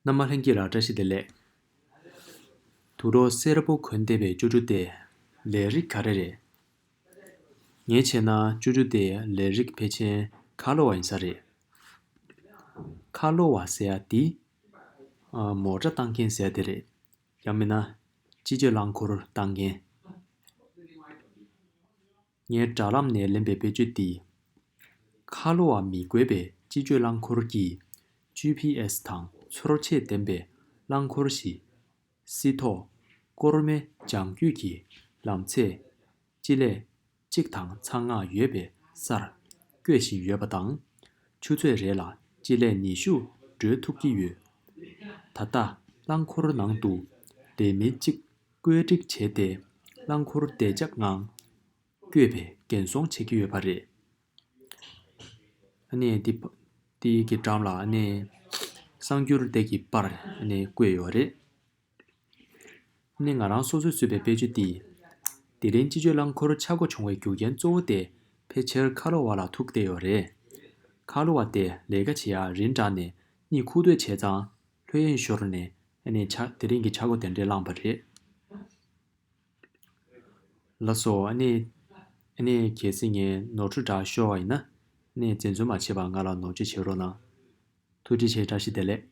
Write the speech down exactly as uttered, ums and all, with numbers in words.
རྣམ་པ་ལྷན་རྒྱས་ལ་བཀྲ་ཤིས་བདེ་ལེགས། དུད་འགྲོ་སེར་པོ་གོན་བསྡད་པའི་བཅུ་དྲུག་སྟེ་ལས་རིགས་ག་རེ་རེད། ངས་བྱས་ན་བཅུ་དྲུག་སྟེ་ལས་རིགས་ཕལ་ཆེར་ཁ་ལོ་བ་ཡིན་ས་རེད། ཁ་ལོ་བ་ཟེར་ཡ་དེ། ཨ། མོ་ཊ་བཏང་མཁན་ཟེར་ཡ་དེ་རེད། ཡང་མིན་ན། སྤྱི་སྤྱོད་རླངས་འཁོར་བཏང་མཁན། ངའི་དྲ་ལམ་ནས་ལེན་པའི་བེད་སྤྱོད་འདི། ཁ་ལོ་བ་མི་དགོས་པའི་སྤྱི་སྤྱོད་རླངས་འཁོར་གྱི་ཇི་པི་ཨེས་དང་ཚོར་ཆེད་ལྡན་པའི་རླངས་འཁོར་ཞིག་སྲིད་ཐོག་སྐོར་མའི་ལྗང་རྒྱུད་ཀྱི་ལམ་ཚད་སྤྱི་ལེ་གཅིག་དང་ཚེག་ལྔ་ཡོད་པའི་སར་བཀོད་བཞིན་ཡོད་པ་དང་། ཆུ་ཚོད་རེ་ལ་སྤྱི་ལེ་ཉི་ཤུ་འགྲོ་ཐུབ་ཀྱི་ཡོད། ད་ལྟ་རླངས་འཁོར་ནང་དུ་ལས་མི་གཅིག་བཀོད་སྒྲིག་བྱས་ཏེ། རླངས་འཁོར་བདེ་འཇགས་ངང་བསྐྱོད་པའི་འགན་སྲུང་བྱེད་ཀྱི་ཡོད་པ་རེད། ཨ་ནི་འདི་འདི་གི་འགྲམ་ལ་ཨ་ནི་གསར་འགྱུར་དེ་གི་པར་ཨ་ནི་བཀོད་ཡོད་རེད། ཨ་ནི་ང་རང་སོ་སོས་བཟོས་པའི་བེད་སྤྱོད་འདི། དེ་རིང་སྤྱི་སྤྱོད་རླངས་འཁོར་ཆག་སྒོ་བྱུང་བའི་རྒྱུ་རྐྱེན་གཙོ་བོ་དེ་ཕལ་ཆེར་ཁ་ལོ་བ་ལ་ཐུག་བསྡད་ཡོད་རེད། ཁ་ལོ་བ་དེ་ལས་ཀ་བྱེད་ཡ་རིན་དྲག་ནས་གཉིད་ཁུག་འདོད་བྱས་ཙང་ལྷོད་གཡེང་ཤོར་ནས་ཨ་ནི་ཆག་དེ་རིང་གི་ཆག་སྒོ་དེ་འདྲས་བསླངས་པ་རེད། ལགས་སོ། ཨ་ནི། ཨ་ནི་གལ་སྲིད་ངས་ནོར་འཁྲུལ་འདྲ་ཤོར་བ་ཡིན་ན། ཨ་ནི་འཛེམ་ཟོན་མ་བྱེད་པར་ང་ལ་ནོར་བཅོས་བྱེད་རོགས་གནང་། ཐུགས་རྗེ་ཆེ། བཀྲ་ཤིས་བདེ་ལེགས།